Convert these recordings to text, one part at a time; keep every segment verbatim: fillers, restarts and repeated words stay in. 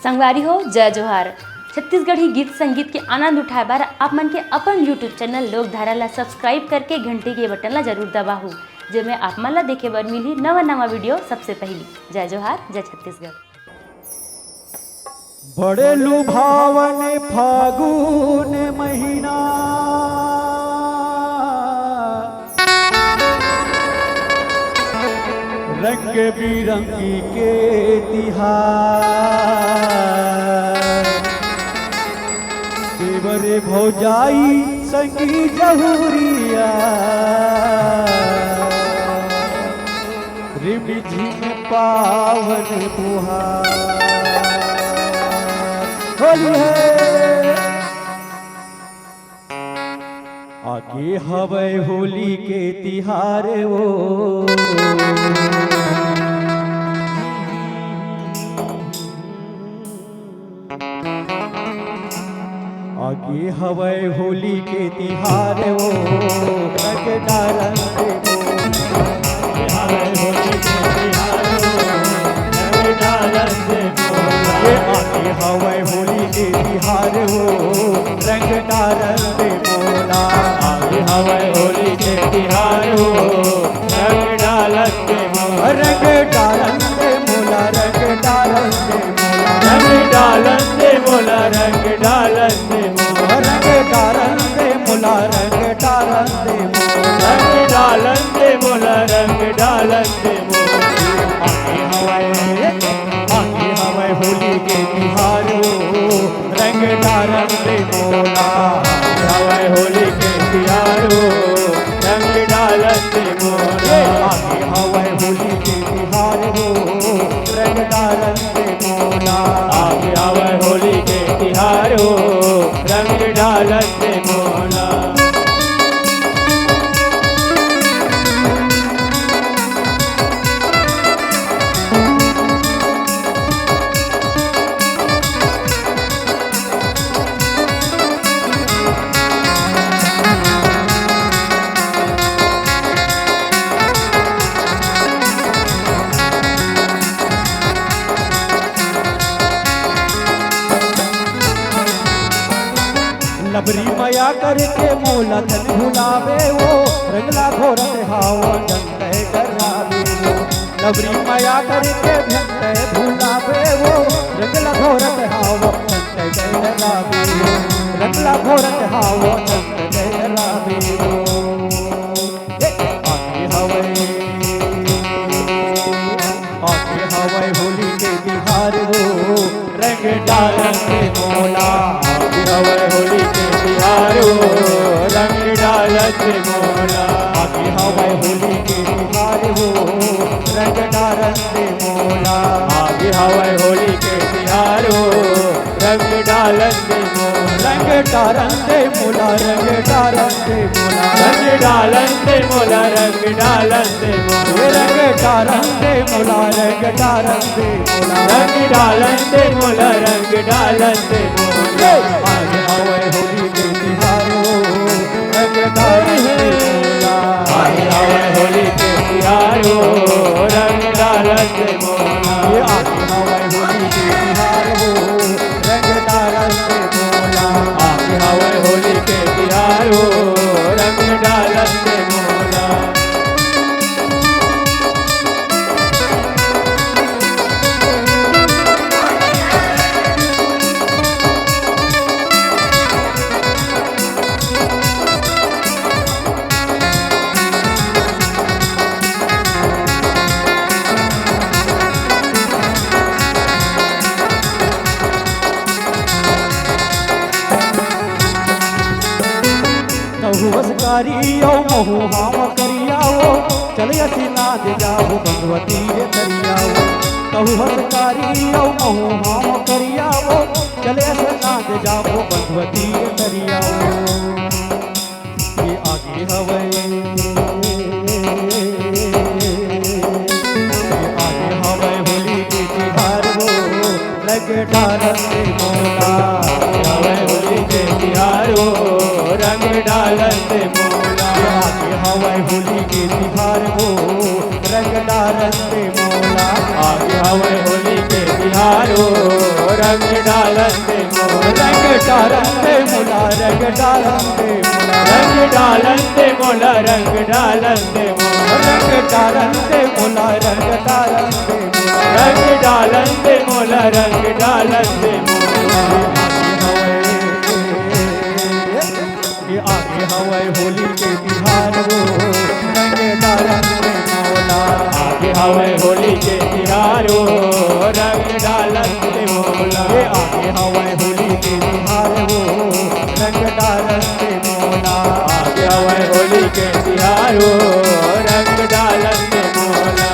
संगवारी हो, जय जोहार। छत्तीसगढ़ी गीत संगीत के आनंद उठाए बर आप मन के अपन YouTube चैनल लोकधारा ला सब्सक्राइब करके घंटी के बटन ला जरूर दबाहू, जेमे आप मन ला देखे बर मिलही नवा नवा वीडियो सबसे पहली। जय जोहार, जय छत्तीसगढ़। बड़े लुभावन फागुन महीना, रंग बिरंगी के तिहार। देवर भौजाई संगी जहुरिया, रिमझिम पावन फुहार। होली है। आगे हवय होली के तिहार ओ। आगे हवय होली के तिहार ओ, रंग डालन दे मोला। आगे हवय होली के तिहार ओ, रंग डालन दे मोला। ये आगे हवय होली के तिहार ओ, रंग डालन दे मोला। आगे हवय होली के तिहार ओ, रंग डालन दे मोला। रंग डालन दे मोला, रंग डालन दे मोला। रंग डालन दे मोला, रंग डालन दे मोला। रंग डालन दे मोला, रंग डालन दे मोला। रंग डालन दे मोला, रंग डालन दे मोला। आगे हवय, आगे हवय होली के तिहार ओ, रंग डालन दे मोला। आगे हवय होली के तिहार ओ, रंग डालन दे मोला। आगे हवय होली के तिहार ओ, रंग डालन दे मोला। आगे हवय होली के तिहार ओ, रंग डालन दे मोला। लबरी मया करके मोला तन भुलावे वो, रंगला घोरत हाव जंतै डरावे वो। लबरी मया करके जंतै भुलावे वो, रंगला घोरत हाव जंतै डरावे वो। रंगला घोरत हाव जंतै डरावे वो। ए, आगे हवय, आगे हवय होली के तिहार ओ, रंग डालन दे मोला। आगे हवय होली के तिहार ओ, रंग डालन दे मोला। आगे हवय होली के तिहार ओ, रंग डालन दे मोला। आगे हवय होली के तिहार ओ, रंग डालन दे मोला। रंग डालन दे मोला, रंग डालन दे मोला। रंग डालन दे मोला, रंग डालन दे मोला। रंग डालन दे मोला, रंग डालन दे मोला। रंग डालन दे मोला, रंग डालन दे मोला। आगे हवय होली के तिहार ओ, रंग डालन दे मोला। आगे हवय होली के तिहार ओ, रंग डालन दे मोला। ये आगे हवय होली के तिहार ओ, रंग डालन दे मोला। आगे हवय होली के तिहार ओ, रंग डालन दे मोला। तहु हस कारी अउ महू हाव करिया वो, चल असी नांद जाबो बंधवा तीर तरिया वो। तहु हस कारी अउ महू हाव करिया वो, चल असी नांद जाबो बंधवा तीर तरिया वो। ये आगे हवय, ये आगे हवय होली के तिहार वो, रंग डालन दे मोला। हवय होली के तिहार ओ, रंग डालन दे मोला। आगे हवय होली के तिहार ओ, रंग डालन दे मोला। आगे हवय होली के तिहार ओ, रंग डालन दे मोला, रंग डालन दे मोला, रंग डालन दे मोला, रंग डालन दे मोला, रंग डालन दे मोला, रंग डालन दे मोला, रंग डालन दे मोला, रंग डालन दे मोला, रंग डालन दे मोला। ये आगे हवय होली के तिहार हो, रंग डालन दे मोला। आगे हवय होली के तिहार हो, रंग डालन दे मोला। ये आगे हवय होली के तिहार हो, रंग डालन दे मोला। आगे हवय होली के तिहार हो, रंग डालन दे मोला।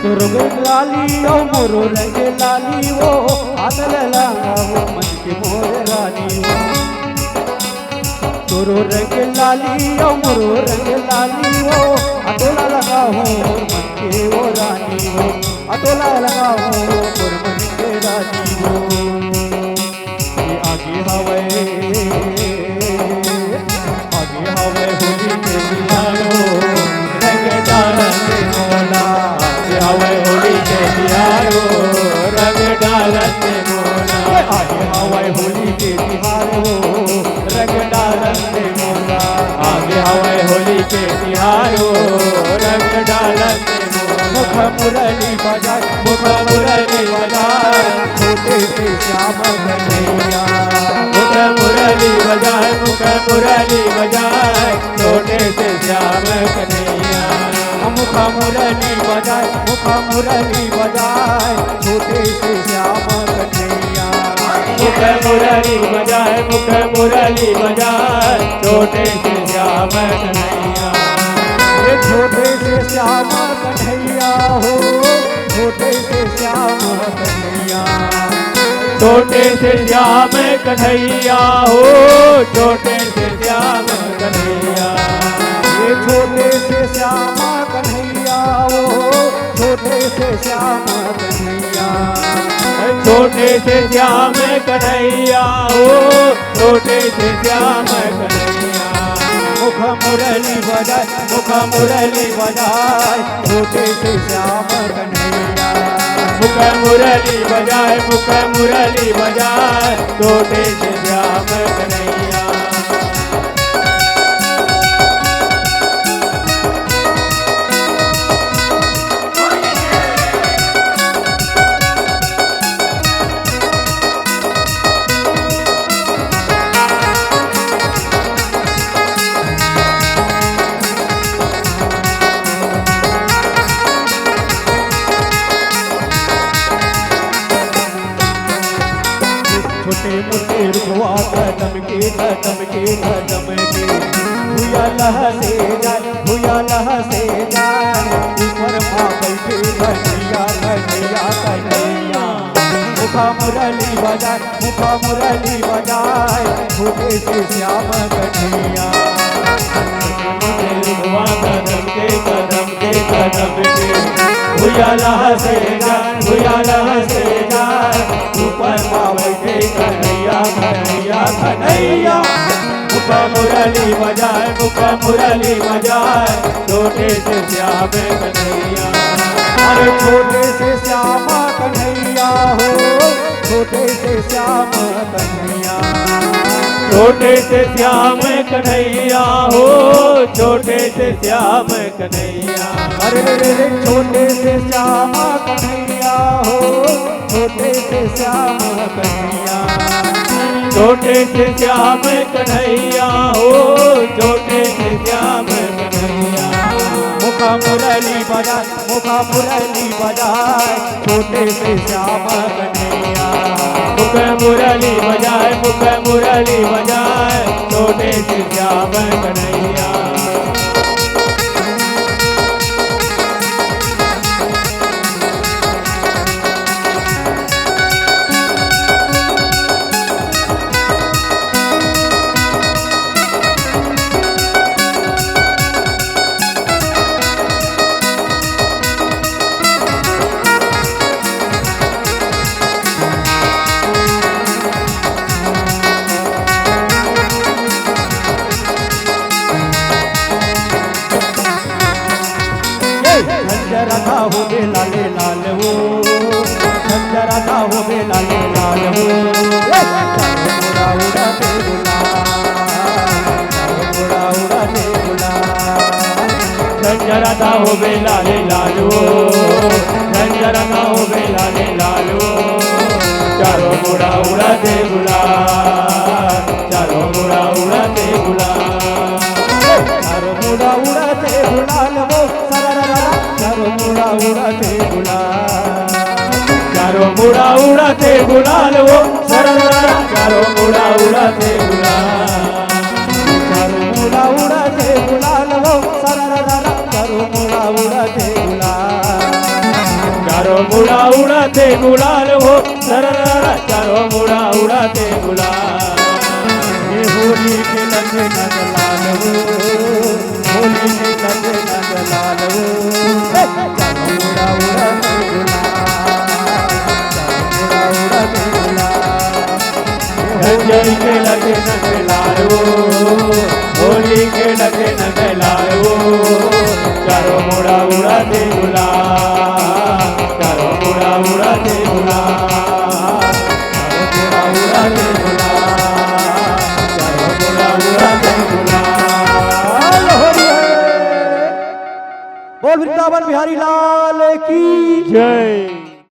तोर रंग लाली अउ मोरो रंग लाली वो, हाथ ले लगा वो मन के मोर रानी वो। तोरो रंग लाली अउ मोरो रंग लाली वो, हाथ ले लगा वो मन के वो रानी वो, हाथ ले लगा वो मोर मन के रानी वो। ये आगे हवय, आगे हवय होली के तिहार हो, रंग डालन दे मोला। आगे हवय होली के तिहार हो, रंग डालन दे मोला। ये आगे हवय होली के तिहार हो, रंग डालन दे मोला। आगे हवय होली के तिहार हो, रंग डालन दे मोला। मुख मुरली बजाए, मुख मुरली बजाए, छोटे से श्याम कन्हैया। मुख मुरली बजाए, मुख मुरली बजाए, छोटे से श्याम कन्हैया। मुख मुरली बजाए, मुख मुरली बजाए, छोटे से श्याम कन्हैया। मुख मुरली बजाए, मुख मुरली बजाए, छोटे से श्याम कन्हैया। ये छोटे से श्याम कन्हैया हो, छोटे से श्याम कन्हैया। छोटे से श्याम कन्हैया हो, छोटे से श्याम कन्हैया। ये छोटे से श्याम कन्हैया हो, छोटे से श्याम कन्हैया। छोटे से श्याम कन्हैया हो, छोटे से श्याम कन्हैया। मुख मुरली बजाए, मुख मुरली बजाए, छोटे से श्याम कन्हैया। मुख मुरली बजाए, मुख मुरली बजाए, छोटे से श्याम कन्हैया। छोटे मोटे रुखवा कदम के, कदम के, कदम के। भुइया लहसे जाए, भुइया लहसे जाए। ऊपर मा बैठे कन्हैया, कन्हैया, कन्हैया। मुख मुरली बजाए, मुख मुरली बजाए, छोटे से श्याम कन्हैया। कदम के, कदम के, कदम के, भुइया लहसे जाए, भुइया लहसे जाए, ऊपर मा बैठे कन्हैया, कन्हैया, कन्हैया। मुख मुरली बजाए, मुख मुरली बजाए, छोटे से श्याम कन्हैया। अरे छोटे से श्याम कन्हैया हो, छोटे से श्याम कन्हैया। छोटे से श्याम कन्हैया हो, छोटे से श्याम कन्हैया। अरे रे रे रे, छोटे से श्याम कन्हैया हो, छोटे से श्याम कन्हैया। छोटे से श्याम कन्हैया हो, छोटे से श्याम कन्हैया। मुख मुरली बजाए, मुख मुरली बजाए, छोटे से श्याम कन्हैया। मुख मुरली बजाए, मुख मुरली बजाए, छोटे से श्याम कन्हैया। राधा होबे लाले लाल वो, संजय राधा होबे लाले लाल वो। ए, चारों मुड़ा उड़ाथे गुलाल, चारों मुड़ा उड़ाथे गुलाल। संजय राधा होबे लाले लाल वो, संजय राधा होबे लाले लाल वो। चारों मुड़ा उड़ाथे गुलाल, चारों मुड़ा उड़ाथे गुलाल। चारों मुड़ा उड़ाथे गुलाल वो, सररररा। चारों मुड़ा उड़ाथे गुलाल, चारों मुड़ा उड़ाथे गुलाल वो, सररररा। चारों मुड़ा उड़ाथे गुलाल, चारों मुड़ा उड़ाथे गुलाल वो, सररररा। चारों मुड़ा उड़ाथे गुलाल, चारों मुड़ा उड़ाथे गुलाल वो, सररररा। चारों मुड़ा उड़ाथे गुलाल। ये होली के लगे नंद लाल वो, होली के लगे नंद लाल वो। ए, चारों मुड़ा उड़ाथे गुलाल, चारों मुड़ा उड़ाथे गुलाल। रंजन के लगे नंद लाल वो, होली के लगे नंद लाल वो। चारों मुड़ा उड़ाथे गुलाल, चारों मुड़ा उड़ाथे गुलाल, चारों मुड़ा उड़ाथे गुलाल, चारों मुड़ा उड़ाथे गुलाल। बोल वृंदावन बिहारी लाल की जय।